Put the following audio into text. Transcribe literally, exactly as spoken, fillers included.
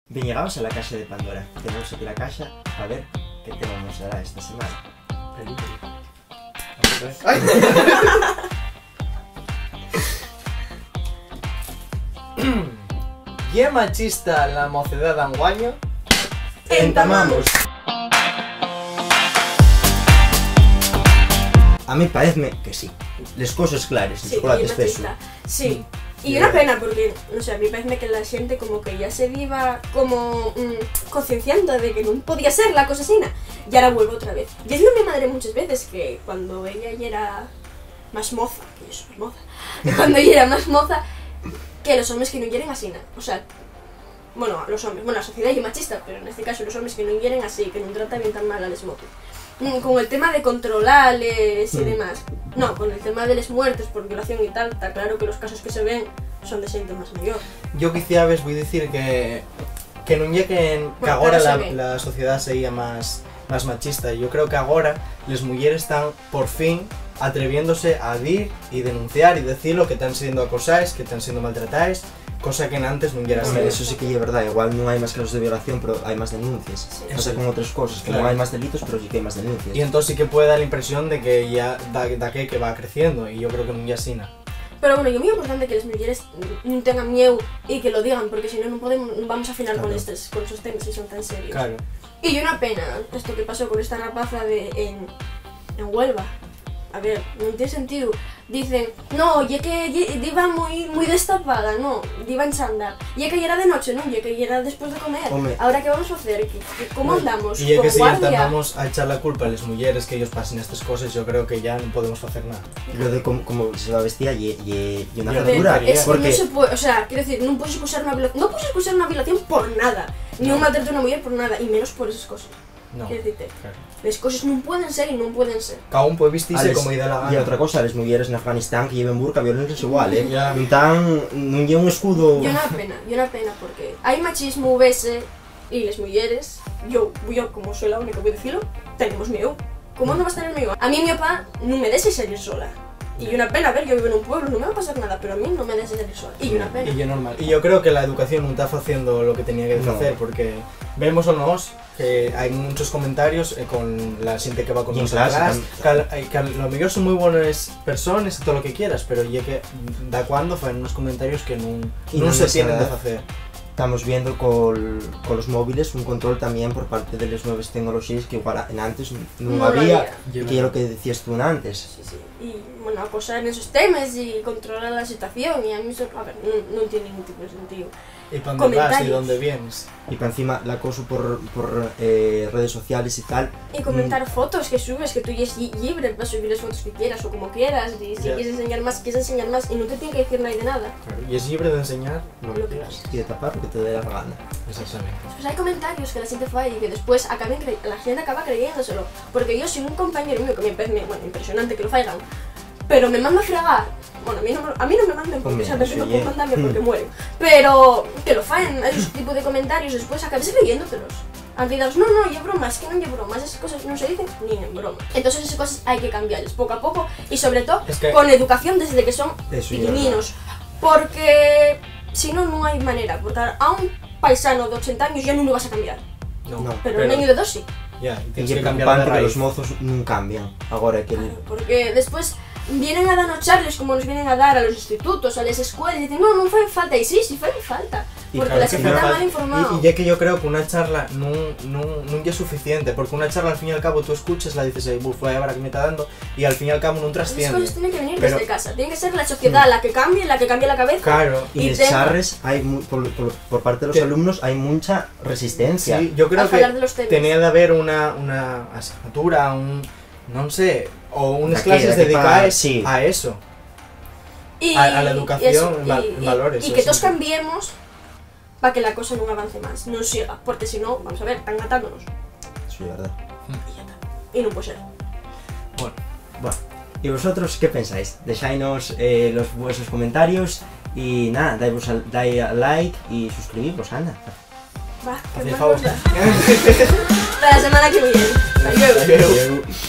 Bien llegaos a la caxa de Pandora. Tenemos aquí la caxa, a ver qué tema nos dará esta semana. ¡Ay! ¿Ye machista la mocedá d'anguaño? ¡Entamamos! A mí paezme que sí. Les coses clares, el Sí, chocolate y espeso. Machista. Sí. Mm. Y una pena, porque, no sé, a mí parece que la xente como que ya se diba como mm, concienciando de que no podía ser la cosa asina. Y ahora vuelve otra vez. Yo digo a mi madre muchas veces que cuando ella ya era más moza, que yo soy más moza, cuando ella era más moza, que los hombres que no quieren asina. O sea, bueno, los hombres, bueno, la sociedad es machista, pero en este caso los hombres que no quieren así, que no tratan bien tan mal a les motos. Mm, Con el tema de controlarles y Mm. demás. No, con el tema de les muertes por violación y tal, está claro que los casos que se ven son de gente más mayor. Yo quiciabes voi dicir que, que nun ye que, que Bueno, agora claro, la, se ve. La sociedá seía más, más machista. Yo creo que agora les muyeres están, por fin, atreviéndose a dir y denunciar y decir lo que están siendo acosaes, que están siendo maltrataes, cosa que antes nun yera Hombre, así. Eso sí que es verdad, igual no hay más casos de violación, pero hay más denuncias. Sí. Pasa Eso. Con otras cosas, que Claro. No hay más delitos, pero sí que hay más denuncias. Y entonces sí que puede dar la impresión de que ya da, da que, que va creciendo, y yo creo que nun ye asina. Pero bueno, yo muy importante que las mujeres no tengan miedo y que lo digan, porque si no, no podemos, no vamos a afinar con, Claro. estos, con esos temas si son tan serios. Claro. Y una pena esto que pasó con esta rapaza de, en, en Huelva. A ver, no tiene sentido. Dicen, no, ya que ye- diva muy, muy destapada, no, diva en chándal. Ya que ya era de noche, no, ya que ya era después de comer. Home. Ahora, ¿qué vamos a hacer? ¿Qué- qué- ¿Cómo andamos? Y ya ¿Con que si guardia? Andamos a echar la culpa a las mujeres que ellos pasen estas cosas, yo creo que ya no podemos hacer nada. Lo de cómo, cómo se va vestida y, y, y una Yo Pero figura. creo que es que Porque no se puede, o sea, quiero decir, no puedes excusar una violación, no puedes excusar una violación por nada, ni un No. Maltrato a una mujer por nada, y menos por esas cosas. No. Quiero decirte, Claro. Las cosas no pueden ser y no pueden ser. Cada un puede vestirse Alex, como y da la gana. Y otra cosa, las mujeres en Afganistán que lleven burka, violenles igual, ¿eh? Ya. Tan, no lleva un escudo. Y una pena, y una pena, porque hay machismo, vese, y las mujeres, yo, yo como soy la única, voy a decirlo, tenemos miedo. ¿Cómo no vas a tener miedo? A mí mi papá no me deja salir sola. Y una pena, a ver, yo vivo en un pueblo, no me va a pasar nada, pero a mí no me deja salir sola. Y una pena. Y yo normal. Y yo creo que la educación no está haciendo lo que tenía que No. hacer, porque vemos o no, que hay muchos comentarios eh, con la gente que va con Y en nosotras, clase tam- que, al- eh, que a lo mejor son muy buenas personas y todo lo que quieras, pero ya que da cuando fan unos comentarios que no, Y no no se nos tienen de agrada. Hacer. Estamos viendo col, con los móviles un control también por parte de las nuevas tecnologías que igual en antes no, No lo había, había. Y que es lo que decías tú antes. Sí, sí. Y, bueno, acosar en esos temas y controlar la situación, y a mí eso, a ver, no, no tiene ningún tipo de sentido. ¿Y para dónde vas y Comentarios. Dónde vienes? Y para encima la cosa por, por eh, redes sociales y tal. Y comentar fotos que subes, que tú eres lli- libre para subir las fotos que quieras o como quieras, y si Ya. Quieres enseñar más, quieres enseñar más, y no te tiene que decir nadie nada. Claro, y es libre de enseñar lo que Lo que quieras. Y de tapar lo que te dé la gana. Exactamente. Pues hay comentarios que la gente fai y que después acaben cre- la gente acaba creyéndoselo. Porque yo, si un compañero mío, que me parece, bueno, impresionante que lo faigan, pero me manda a fregar, bueno, a mí no, me- a mí no me manden porque Hombre, esa persona eso puede ya. mandarme porque Mm. Muere, pero que lo faen, hay ese tipo de comentarios, después acabes creyéndotelos. Aunque digas, no, no, es broma, es que no es broma, esas cosas no se dicen ni en broma. Entonces esas cosas hay que cambiarles poco a poco y sobre todo Es que- con educación desde que son Eso ya es pequeñinos. Porque si no, no hay manera, porque a un paisano de ochenta años ya no lo vas a cambiar. No, No. Pero, un niño de dos sí. Ya, y Y tienes es que cambiar preocupante de que los raíz. Mozos no cambian. Ahora que Claro, porque después vienen a darnos charlas como nos vienen a dar a los institutos, a las escuelas, y dicen, no, no fai falta. Y sí, sí fai falta. Y Porque claro la que gente no. está mal informada. Y, y ya que yo creo que una charla no, no, no es suficiente, porque una charla al fin y al cabo tú escuchas, la dices, "Ay, buf, vaya vara que me está dando", y al fin y al cabo no Esas trasciende. Cosas tienen que venir Pero- desde casa, tiene que ser la sociedad la que cambie, la que cambie la cabeza. Claro. Y Y les tenga- charres, hay mu- por, por- por parte de los Te- alumnos hay mucha resistencia. Sí, yo creo Al falar que de los temas. Tenía de haber una, una asignatura, un, no sé, o unas Aquella clases que dedicadas pa- sí. A eso. Y, A- a la educación y eso, en va- y- en y- valores, y eso que todos sí. Cambiemos para que la cosa no avance más, no siga, porque si no, vamos a ver, están matándonos. Eso es verdad. Y no puede ser. Bueno, Bueno, ¿y vosotros qué pensáis? Dexainos eh, los vuestros comentarios y nada, dai, vos al, dai al like y suscribíos, anda. Va, que Hacéis más favor. nos da. Hasta la semana que viene. Adiós. Adiós.